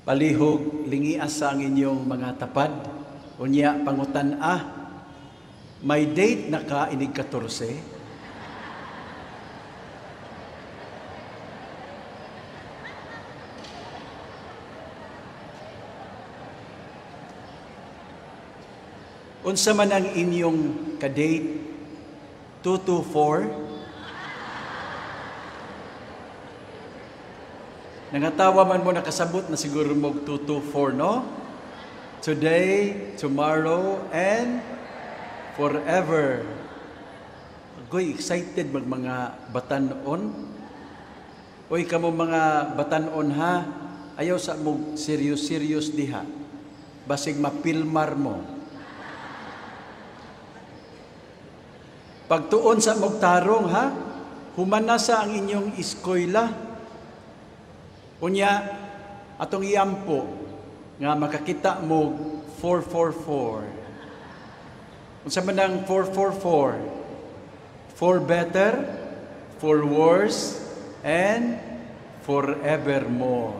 Palihog lingia sa ang inyong mga tapad. Unya pangutan-a, may date na ka inig 14? Unsa man ang inyong ka-date? 224? Nangatawa man mo, nakasabot na siguro mo 224, no? Today, tomorrow, and forever. Agoy, excited mag mga batanon. Uy, kamo mga batanon ha, ayaw sa mo serious-serious diha. Basig mapilmar mo. Pagtuon sa mogtarong ha, humana sa ang inyong eskwela. Unya, atong iampo nga makakita mo 444. Unsa man ang 444? For better, for worse, and forevermore.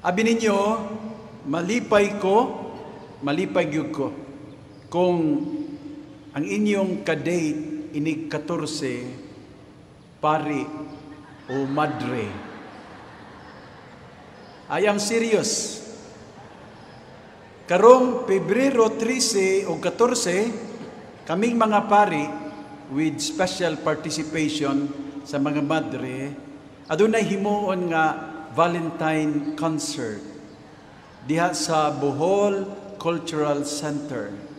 Abi ninyo, malipay ko, malipay gyud ko kung ang inyong ka-date inig 14, pari o madre. I am serious. Karong Pebrero 13 o 14, kaming mga pari with special participation sa mga madre, adunay himuon nga Valentine concert diha sa Bohol Cultural Center.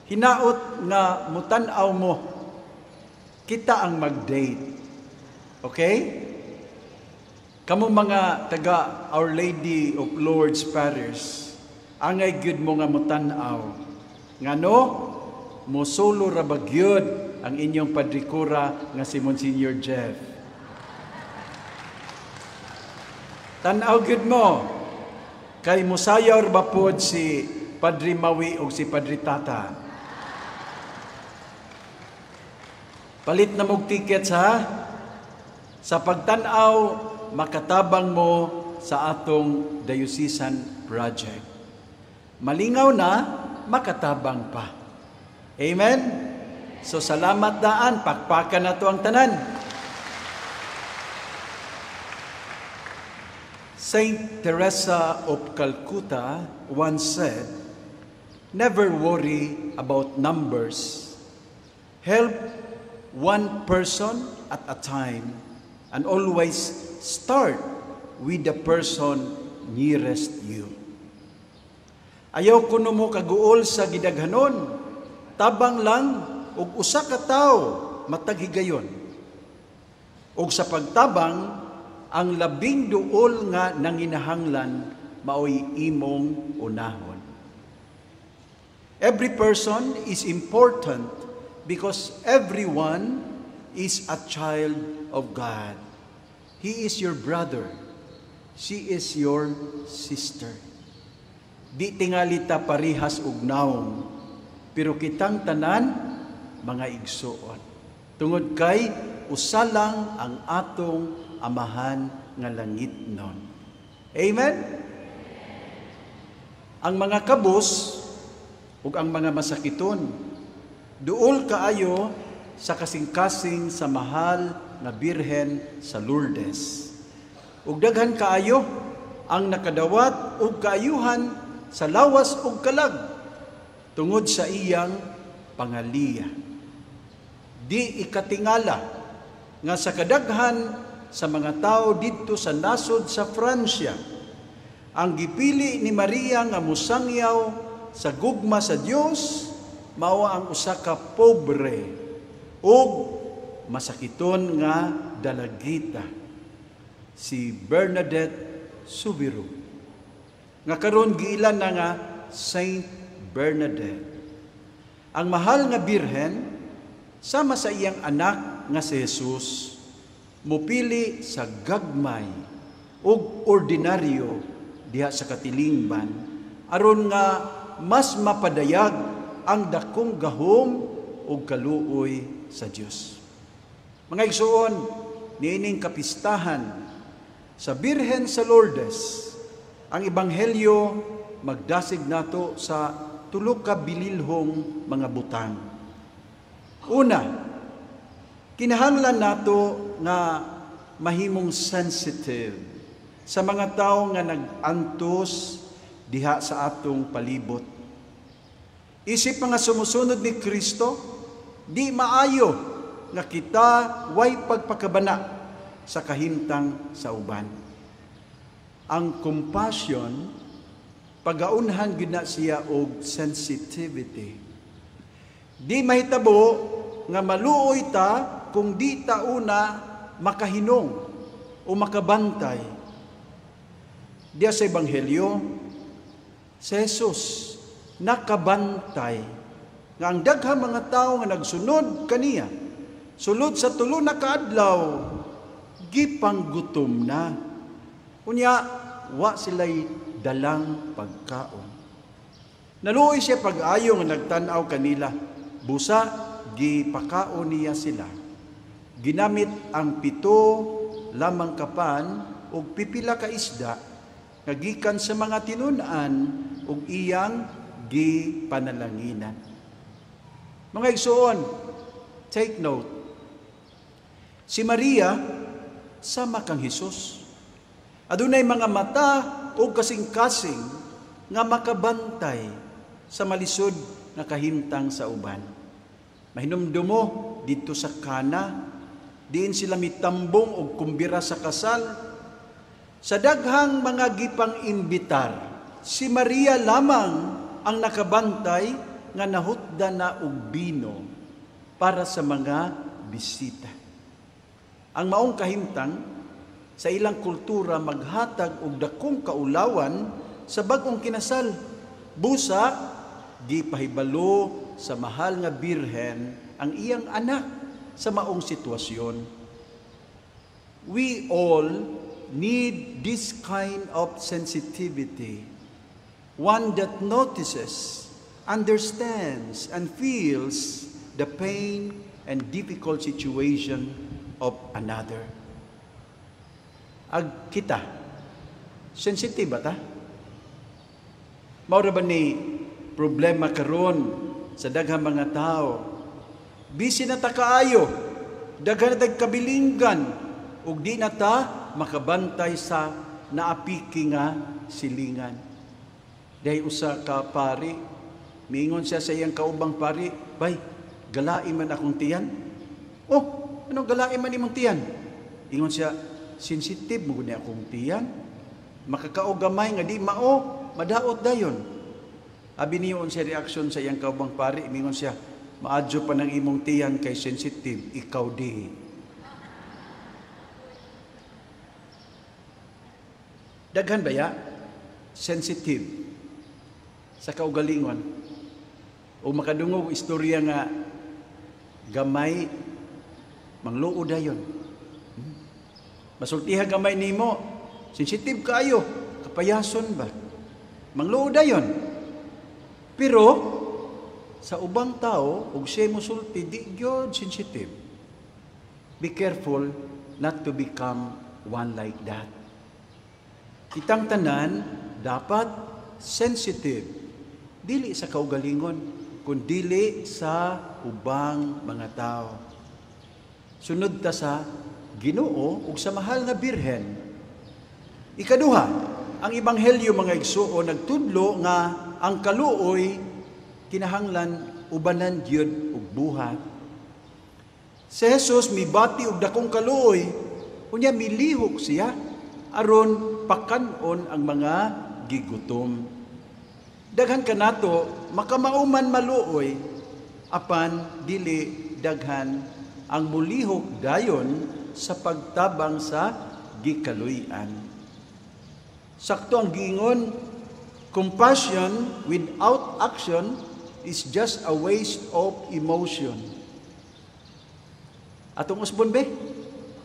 Hinaot nga mutan-aw mo, kita ang mag-date. Okay? Kamo mga taga Our Lady of Lourdes Parish, angay gyud mo nga mutan-aw. Ngano? Mosolo ra ba gyud ang inyong padrikura nga si Monsignor Jeff. Tan-aw gyud mo, kay mosayaw ra ba pod si Padre Mawi o si Padre Tata. Palit na mog tickets ha. Sa pagtan-aw, makatabang mo sa atong diocesan project. Malingaw na, makatabang pa. Amen? So salamat daan, pakpakan na to ang tanan. Saint Teresa of Calcutta once said, "Never worry about numbers. Help one person at a time and always start with the person nearest you." Ayaw kuno mo kaguol sa gidaghanon, tabang lang og usa ka tawo matag higayon. Og sa pagtabang, ang labing duol nga nanginahanglan maoy imong unahon. Every person is important because everyone is a child of God. He is your brother. She is your sister. Di tingali ta parihas og nawong, pero kitang tanan mga igsuon. Tungod kay usa lang ang atong Amahan nga langitnon. Amen? Ang mga kabus ug ang mga masakiton, duol kaayo sa kasing-kasing sa mahal nga Birhen sa Lourdes. Ug daghan kaayo ang nakadawat og kaayuhan sa lawas ug kalag tungod sa iyang pangaliya. Di ikatingala nga sa kadaghan sa mga tao didto sa nasod sa Francia, ang gipili ni Maria nga mosangyaw sa gugma sa Dios mao ang usa ka pobre ug masakiton nga dalagita, si Bernadette Soubirous, nga karon giilan na nga Saint Bernadette. Ang mahal nga Birhen sama sa iyang anak nga si Jesus mupili sa gagmay ug ordinaryo diha sa katilingban aron nga mas mapadayag ang dakong gahom ug kaluoy sa Dios. Mga igsuon, niining kapistahan Sa Birhen sa Lourdes, ang Ebanghelyo magdasig nato sa tulo ka bililhong mga butang. Una, kinahanglan nato nga mahimong sensitive sa mga tawo nga nag-antos diha sa atong palibot. Isip mga sumusunod ni Kristo, di maayo nga kita way pagpakabana sa kahimtang sa uban. Ang compassion, pagaunhan gyud na siya og sensitivity. Di mahitabo nga maluoy ta kung di ta una makahinong o makabantay. Diya sa Ebanghelyo, si Jesus nakabantay nga ang daghang mga tawo nga nagsunod kaniya sulod sa 3 na kaadlaw gipanggutom na. Unya wa sila'y dalang pagkaon. Naluoy siya pag-ayo nga nagtan-aw kanila. Busa gipakaon niya sila. Ginamit ang 7 lamang kapan ug pipila ka isda nga gikan sa mga tinun-an ug iyang gipanalanginan. Mga igsoon, take note. Si Maria sama kang Hesus. Adunay mga mata o kasing-kasing nga makabantay sa malisod nga kahimtang sa uban. Mahinumdumo didto sa Kana, diin sila mitambong og kumbira sa kasal. Sa daghang mga gipang imbitar, si Maria lamang ang nakabantay nga nahutda na og bino para sa mga bisita. Ang maong kahimtang sa ilang kultura maghatag og dakong kaulawan sa bag-ong kinasal. Busa gipahibalo sa mahal nga birhen ang iyang anak sa maong sitwasyon. We all need this kind of sensitivity, one that notices, understands, and feels the pain and difficult situation of another. Ag kita, sensitive ba ta? Mao ra ba ni problema karon sa daghang mga tao? Busy na ta kaayo, daghan na tag kabilinggan, ug di na ta makabantay sa naapiki nga silingan. Dahil usa ka pari, miingon siya sa iyang kaubang pari, "Bay, galai man akong tiyan." "Oh, anong galai man imong tiyan?" Ingon siya, "Sensitive mo guni akong tiyan. Makakaog gamay nga di mao, madaot dayon." Abi niyo siya reaksyon sa iyang kaubang pari, mingon siya, "Maadyo pa ng imong tiyan kay sensitive, ikaw di." Daghan ba ya? Sensitive sa kaugalingon. O makadungog istorya nga gamay mangluo dayon. Masultiha gamay nimo, sensitive kaayo, kapayason ba? Mangluo dayon. Pero sa ubang tao ug siya mosulti di gyud sensitive. Be careful not to become one like that. Kitang tanan dapat sensitive, dili sa kaugalingon, kun dili sa ubang mga tao. Sunod ta sa Ginoo ug sa mahal nga Birhen. Ikaduha, ang Ebanghelyo, mga igsuon, nagtudlo nga ang kaluoy kinahanglan ubanan gyud og buhat. Si Jesus mibati og dakong kaluoy, unya milihok siya aron pakan-on ang mga gigutom. Daghan kanato makamauman maluoy, apan dili daghan ang mulihok dayon sa pagtabang sa gikaluy-an. Sakto ang giingon, compassion without action is just a waste of emotion. Atong usbon be?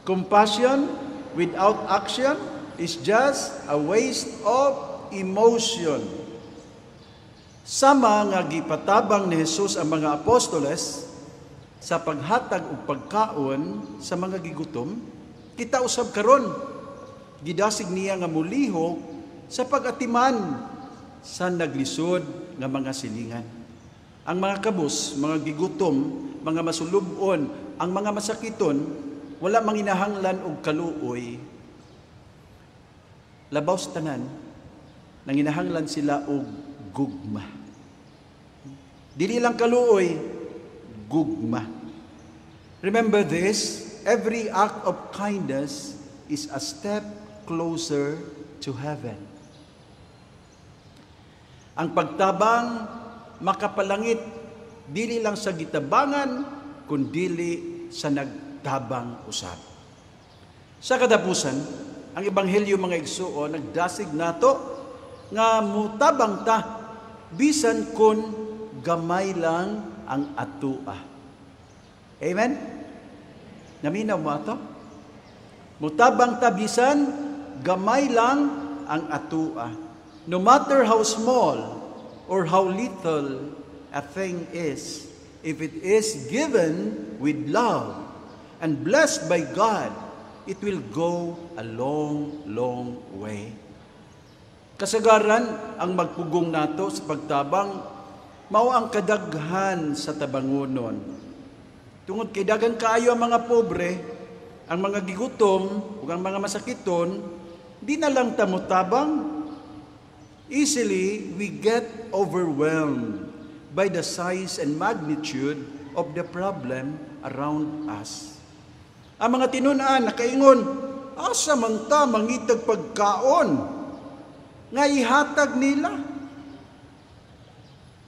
Compassion without action is just a waste of emotion. Sama nga gipatabang ni Jesus ang mga apostoles sa paghatag og pagkaon sa mga gigutom, kita usab karon Gidasig niya nga mulihok sa pag-atiman sa naglisod nga mga silingan. Ang mga kabus, mga gigutom, mga masulubon, ang mga masakiton, wala manginahanglan og kaluoy. Labaw sa tanan, nanginahanglan sila og gugma. Dili lang kaluoy, gugma. Remember this, every act of kindness is a step closer to heaven. Ang pagtabang makapalangit dili lang sa gitabangan kundili sa nagtabang usab. Sa katapusan, ang ebanghelyo, mga igsuon, nagdasig nato nga mutabang ta bisan kun gamay lang ang atua. Amen? Naminaw mo ato? Mutabang ta bisan gamay lang ang atua. No matter how small or how little a thing is, if it is given with love and blessed by God, it will go a long, long way. Kasagaran ang magpugong nato sa pagtabang mao ang kadaghan sa tabangunon. Tungod kay daghan kaayo ang mga pobre, ang mga gigutom ug ang mga masakiton, di na lang ta motabang. Easily we get overwhelmed by the size and magnitude of the problem around us. Ang mga tinun-an nakaingon, "Asa man ta mangitag pagkaon nga ihatag nila?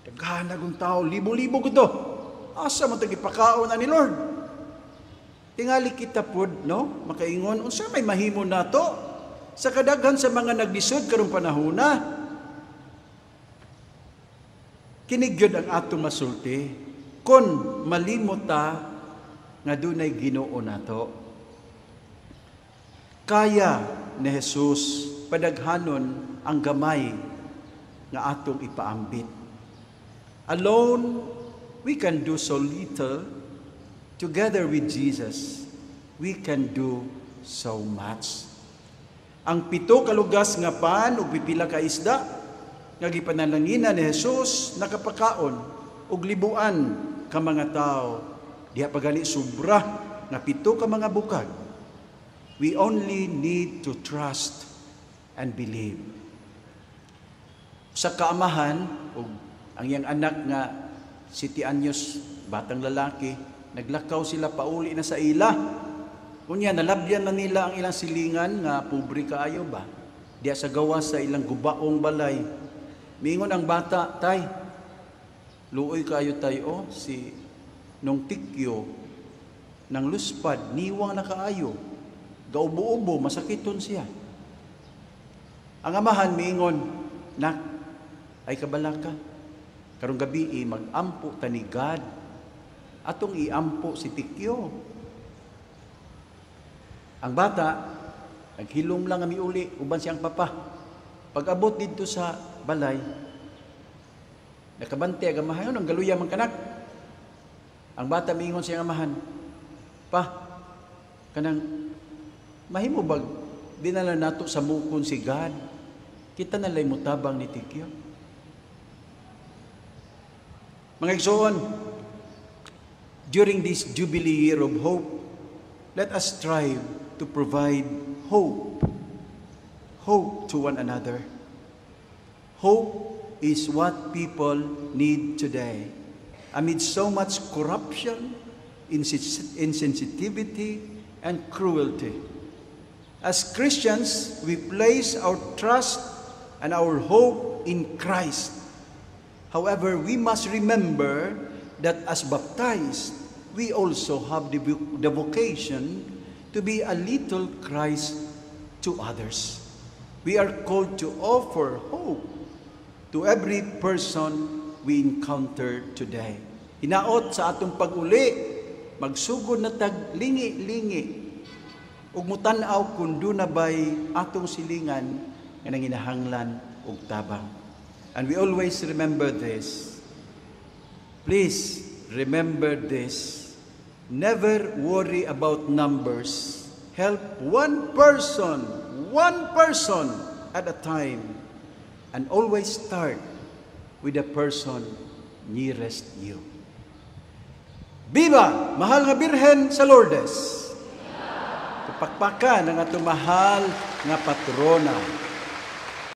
Daghan na tao, libo-libo gud. Asa man ta ipakaon ani, Lord?" Tingali kita pod, no? Makaingon, "Unsa may mahimo nato sa kadaghan sa mga naglisod karong panahona?" Kini gyud ang atong masulti kon malimot ta nga dunay Ginoo nato. Kaya ni Jesus padaghanon ang gamay nga atong ipaambit. Alone, we can do so little. Together with Jesus, we can do so much. Ang 7 ka lugas nga pan ug pipila ka isda nga gipanalanginan ni Jesus nakapakaon og libuan ka mga tao. Diha pa gani sobra nga 7 ka mga bukag. We only need to trust and believe. Sa kaamahan ug ang iyang anak nga 7 anyos, batang lalaki, naglakaw sila pauli na sa ila. Unya nalabyan na nila ang ilang silingan nga pobre kaayo ba. Diya sa gawas sa ilang gubaong balay. Miingon ang bata, "Tay, luoy kaayo tayo, oh, si nung Tikyo ng luspad, niwang na kaayo. Gaubo-ubo, masakiton siya." Ang amahan miingon, "Nak, ay kabalaka. Karong gabi eh, mag-ampo ta ni God. Atong iampo si Tikyo." Ang bata, naghilom lang nga miuli uban siyang papa. Pag-abot didto sa balay, nakabante ang amahan, "Ang galuya man kanak?" Ang bata miingon siyang amahan, "Pa, kanang mahimo bag di na lang nato samukon si God? Kita na lay mutabang ni Tikyo." Mga igsoon, during this Jubilee Year of Hope, let us strive to provide hope. Hope to one another. Hope is what people need today. Amid so much corruption, insensitivity, and cruelty. As Christians, we place our trust and our hope in Christ. However, we must remember that as baptized, we also have the vocation to be a little Christ to others. We are called to offer hope to every person we encounter today. Hinaot sa atong pag-uli, magsugod na tag lingi-lingi ug mutan-aw kung duna bay atong silingan nga nanginahanglan og tabang. And we always remember this. Please remember this. Never worry about numbers. Help one person, One person at a time. And always start with the person nearest you. Viva! Mahal nga Birhen sa Lourdes! Pakpakan ang atong mahal nga patrona.